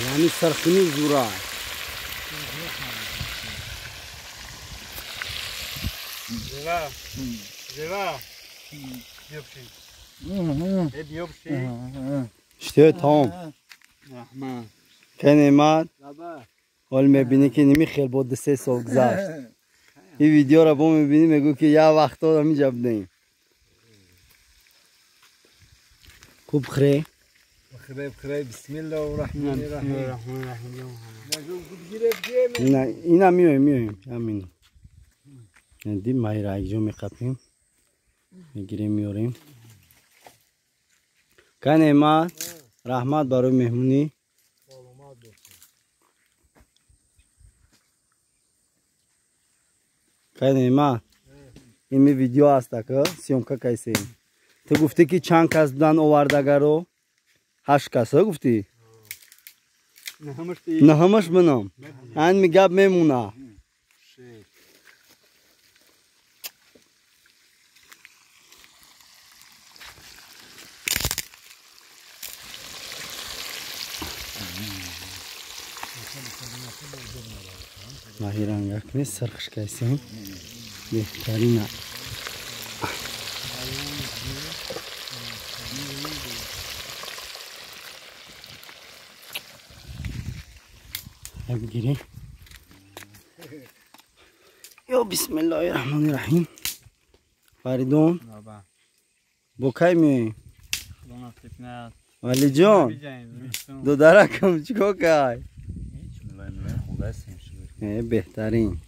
یعنی سرخنی زورا زیوا زیوا شته تمام که نعمت حال میبینی که نمیخیل بود 3 سال گذشت. این ویدیو را با میبینی میگو که یه وقت ها اینجا بودیم. خوب خری خری خری بسم الله الرحمن الرحیم. نه اینا میایم همین دیم ماهی را اینجا میقپیم میگیریم میاریم. که نعمت رحمت برای مهمونی. که نعمت این ویدیو هست که سیومکا کیسه تو گفتی که چند کس بودن آوردگرو؟ 8 کس گفتی؟ نه همش منم این میگب میمونه. ماهی رنگک نیست سرخش کیسیم بهترینه. بگیریم یا بسم الله الرحمن الرحیم. فریدون با کی میایی؟ ولی جان دو درکم چیکار کای؟ بهترین.